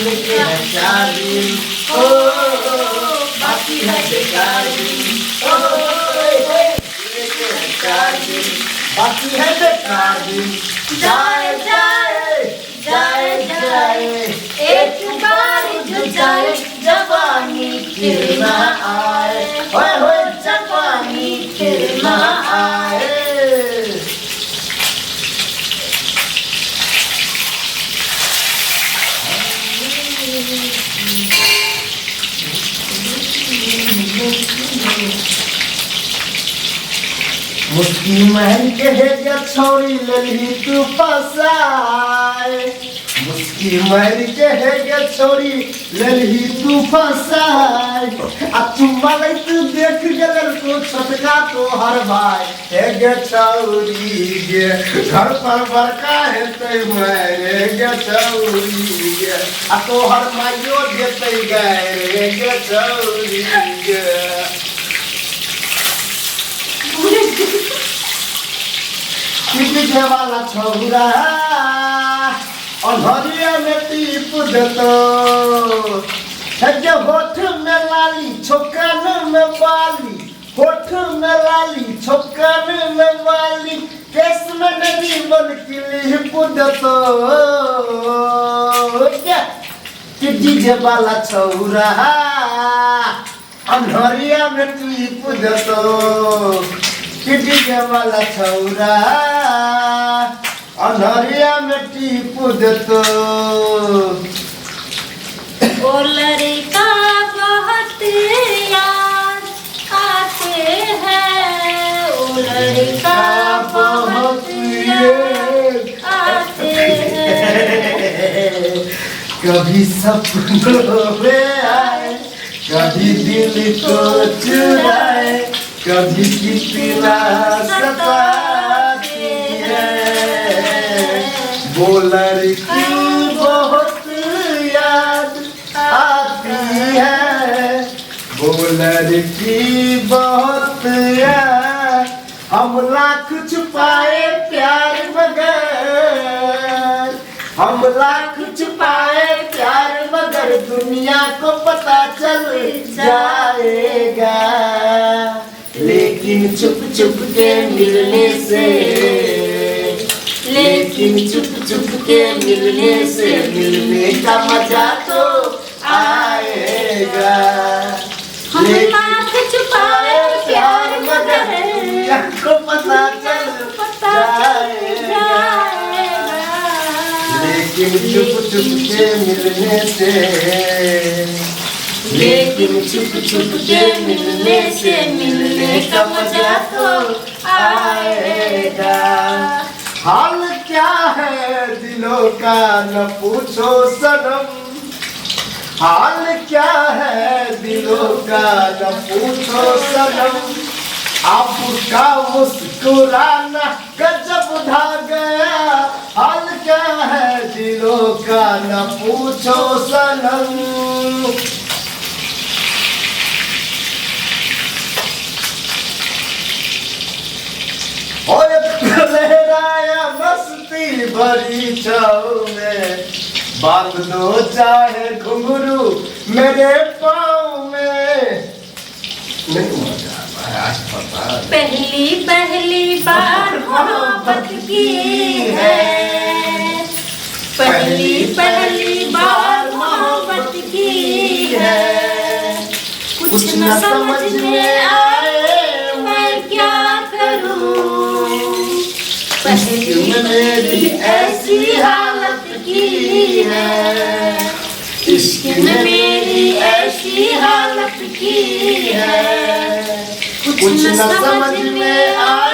लेके है चार दिन, ओ बाकी है बेकार दिन, ओ लेके है चार दिन, बाकी है बेकार दिन। जाए जाए जाए जाए, एक बार जो जाए जवानी फिर ना आए, होए होए जवानी फिर ना आए। मुस्की महल के हे गे छौरी लेलही तू फसाए, मुस्की महल के हे गे छौरी लेलही तू फसाए, आ चुम्मा लैत देख गेल तो छोटका तोहर भाई, हे गे छौरी गे घर पर बड़का हेतै माय, हे गे छौरी गे आ तोहर माइयो देतै गाय, हे गे छौरी गे। पीछे वाला छौरा अन्हरिया में टीप देतो, हे होठ में लाली छोकन में बाली, होठ में लाली छोकन में बाली, केस में नदी बन किली देतो, कि डीजे वाला छौरा अन्हरिया में टीप देतो, कि डीजे वाला छौरा अन्हरिया में टीप देतो। ओ लड़का बहुत याद आते हैं, ओ लड़का बहुत याद आते हैं। कभी सपनों में आए, कभी दिल को चुराए, कभी कितना सताती है, वो लड़की बहुत याद आती है, वो लड़की बहुत याद। हम लाख छुपाए प्यार मगर, हम लाख छुपाए प्यार मगर, दुनिया को पता चल जाएगा, लेकिन चुप चुप के मिलने से, लेकिन चुप चुप के मिलने से मिलने का मजा तो आएगा। हम लाख छुपाए प्यार मगर, दुनिया को पता चल पता चल जाएगा, जाएगा, लेकिन चुप चुप के मिलने से, लेकिन चुप चुप के मिलने से मिलने का मजा तो आएगा। हाल क्या है दिलों का न पूछो सनम, हाल क्या है दिलों का न पूछो सनम, आपका मुस्कुराना गजब ढा गया, हाल क्या है दिलों का न पूछो सनम। और लहराया मस्ती भरी छाँव में, बांध दो चाहे घुंघरू मेरे पाँव में। नहीं मजा आज पता। पहली पहली बार मोहब्बत की है, पहली पहली बार मोहब्बत की है, कुछ न समझ में आए मैं क्या करूं, पहली मेरी ऐसी हालत की है, इश्क ने मेरी ऐसी हालत की है, कुछ न समझ में आए।